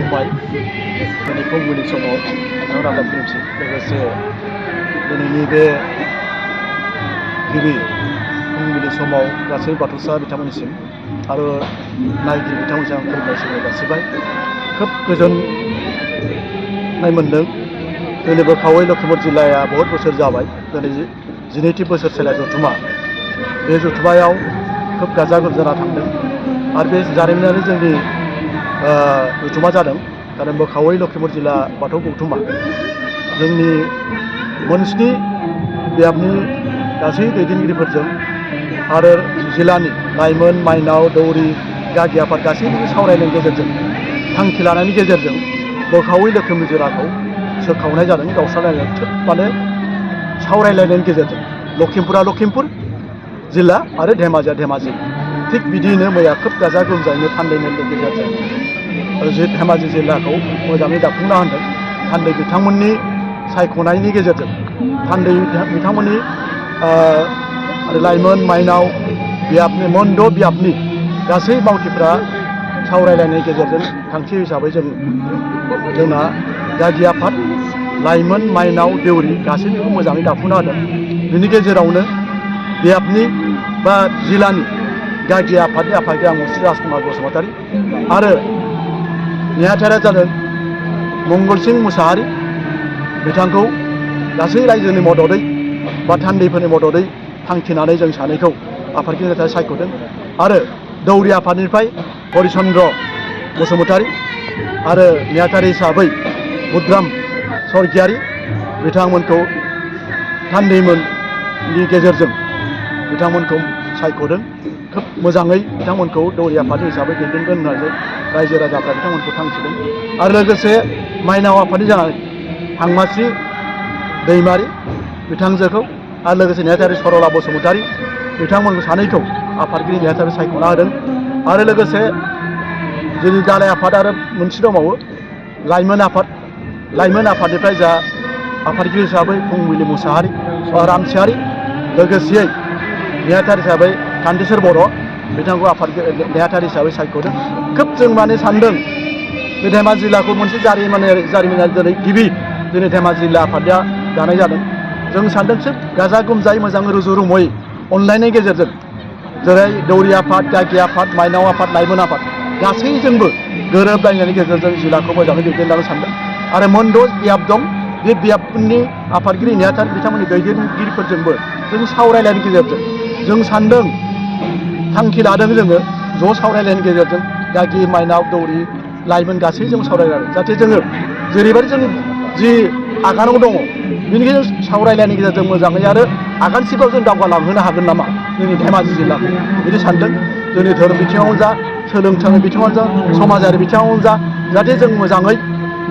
खुलुमबाय दिनै फुंबिलि समाव नोंथां रादाबगिरिसिम लोगोसे दिनैनि बे गिबि फुंबिलि समाव गासै बाथौसा बिथांमोननिसिम आरो नायगिरि बिथांमोनजों आं खुलुमनाय सिबिनाय जासिबाय। खोब गोजोननाय मोन्दों। जोंनि बोखावै लखिमपुर जिल्लाया बहुत बोसोर जाबाय। दिनै 12थि बोसोर सेला जथुमा बे जथुमायाव खोब गाजा गोमजा थांदों आरो बे जारिमिनारि जोंनि जथुमा जादों। कारण बोखावै लखिमपुर जिल्ला बाथौ गौथुमा जोंनि मोनस्नि बियाबनि गासै दैदेनगिरिफोरजों आरो जिल्लानि लाइमोन माइनाव दौरि गागि आफाद गासैनिबो सावरायनायनि गेजेरजों थांखि लानायनि गेजेरजों बोखावै लखिमपुर जिल्लाखौ सोखावनाय जादों। गावस्रालायनाय माने सावरायलायनायनि गेजेरजों लखिमपुरा लखिमपुर जिल्ला आरो धेमाजिया धेमाजि थिग बिदियैनो मैया खोब गाजा गोमजायैनो थान्दै मेलनि गेजेरजों धेमाजि जिल्लाखौ मोजाङै दाफुंना होदों। थान्दै बिथांमोननि सायख'नायनि गेजेरजों थान्दै बिथांमोननि आरो लाइमोन माइनाव बियाबनि मोनद' बियाबनि गासै मावथिफ्रा सावरायलायनायनि गेजेरजों थांखि हिसाबै जोंना गागि आफाद लाइमोन माइनाव देउरि गासैनिबो मोजाङै दाफुंना होदों। बिनि गेजेरावनो बियाबनि बा जिल्लानि गागि आफादनि आफादगिरि आं मुस्रि राजकुमार बसुमतारी आरो नेहाथारिया जादों मंगलसिं मुसाहारि। बिथांखौ गासै रायजोनि मददै बा थान्दैफोरनि मददै थांखिनानै जों सानैखौ आफादगिरिनि थाखाय सायख'दों। आरो दौरि आफादनिफ्राय हरिचन्द्र बसुमतारी आरो नेहाथारि हिसाबै बुद्राम सरगियारि बिथांमोनखौ थान्दैमोननि गेजेरजों बिथांमोनखौ सायख'दों। खोब मोजाङै बिथांमोनखौ दौरि आफाद हिसाबै दैदेनगोन होननानै रायजो राजाफ्रा बिथांमोनखौ थांखिदों। आरो लोगोसे माइनाव आफादनि जानानै हांमास्रि दैमारि बिथांजोखौ आरो लोगोसे नेहाथारि सरला बसुमतारी बिथांमोनखौ सानैखौ आफादगिरि नेहाथारि सायख'ना होदों। आरो लोगोसे जोंनि दालाइ आफाद आरो मोनसे दंबावो लाइमोन आफादनिफ्राय जा आफादगिरि हिसाबै फुंबिलि मुसाहारि रामसियारि लोगोसेयै नेहाथारि हिसाबै कान्तिसर बर' बिथांखौ नेहाथारि हिसाबै सायख'दों। खोब जों माने सानदों बे धेमाजि जिल्लाखौ मोनसे जारिमिनारि दिनै गिबि दिनै धेमाजि जिल्ला आफादा दानाय जादों। जों सानदों सोब गाजा गोमजायै मोजां रुजु रुमुयै अनलायनायनि गेजेरजों जेरै दौरि आफाद गागि आफाद माइनाव आफाद लाइमोन आफाद गासैजोंबो गोरोबलायनायनि गेजेरजों जिल्लाखौ मोजाङै दैदेनलांनो सानदों। आरो मोनद' बियाब दं। बे बियाबफोरनि आफादगिरि नेहाथारि बिथांमोननि दैदेनगिरिफोरजोंबो जों सावरायलायनायनि गेजेरजों जों सानदों थांखि लादों जोङो ज' सावरायलायनायनि गेजेरजों गागि माइनाव दौरि लाइमोन गासैजों सावरायलायनानै जाहाथे जोङो जेरैबायदि जों जि आगानाव दङ बिनि गेजेरजों सावरायलायनायनि गेजेरजों मोजाङै आरो आगानसेबाव जों दावगालांहोनो हागोन नामा जोंनि धेमाजि जिल्लाखौ बिदि सानदों। जोंनि धोरोम बिथिङावनो जा सोलोंथाइ बिथिङावनो जा समाजारि बिथिङावनो जा जाहाथे जों मोजाङै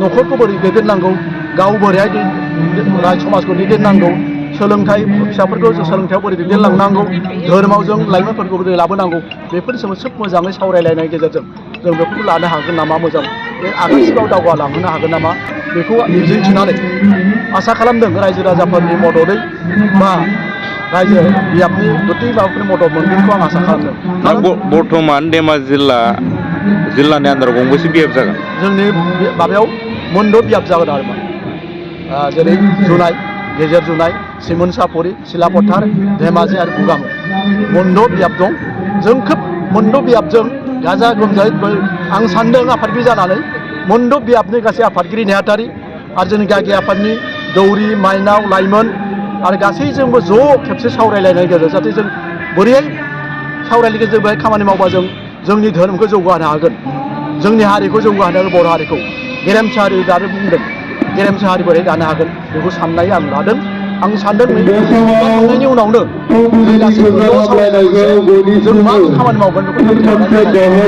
न'खरखौ बोरै दैदेननांगौ गाव बोरैहाय समाजखौ दैदेननांगौ सोलोंथाइ फिसाफोरखौ जों सोलोंथाइयाव बोरै दैदेनलांनांगौ धोरोमाव जों लाइमोनफोरखौ बोरै लाबोनांगौ बेफोरनि सोमोन्दै सोब मोजाङै सावरायलायनायनि गेजेरजों जों बेफोरखौ लानो हागोन नामा मोजां बे आगानसेबाव दावगालांहोनो हागोन नामा बेखौ मिजिंथिनानै आसा खालामदों रायजो राजाफोरनि मददै बा रायजो बियाबनि गोथै माबाफोरनि मदद मोनगोनखौ आं आसा खालामदों। बर्थमान धेमाजि जिल्लानि आन्दाराव गंबेसे बियाब जागोन? जोंनि माबायाव मोनद' बियाब जागोन आरो मा जेरै जुनाय गेजेर जुनाय सिमोनसापुरि सिलापथार धेमाजि आरो गुगामु मोनद' बियाब दं। जों खोब मोनद' बियाबजों गाजा गोमजायै आं सानदों आफादगिरि जानानै मोनद' बियाबनि गासै आफादगिरि नेहाथारि आरो जोंनि गागि आफादनि दौरि माइनाव लाइमोन आरो गासैजोंबो ज' खेबसे सावरायलायनायनि गेजेरजों जाहाथे जों बोरैहाय सावरायनायनि गेजेरजों बोरैहाय खामानि मावबा जों जोंनि धोरोमखौ जौगाहोनो हागोन जोंनि हारिखौ जौगाहोनो हागोन बर' हारिखौ गेरेमसा हारि दानो बुंदों गेरेमसा हारि बोरै दानो हागोन बेखौ साननाय आं लादों। आं सानदों थांनायनि उनावनो जों गासैबो ज' सावरायलायनोसै जों मा खामानि मावगोन बेखौ थांखि लानानै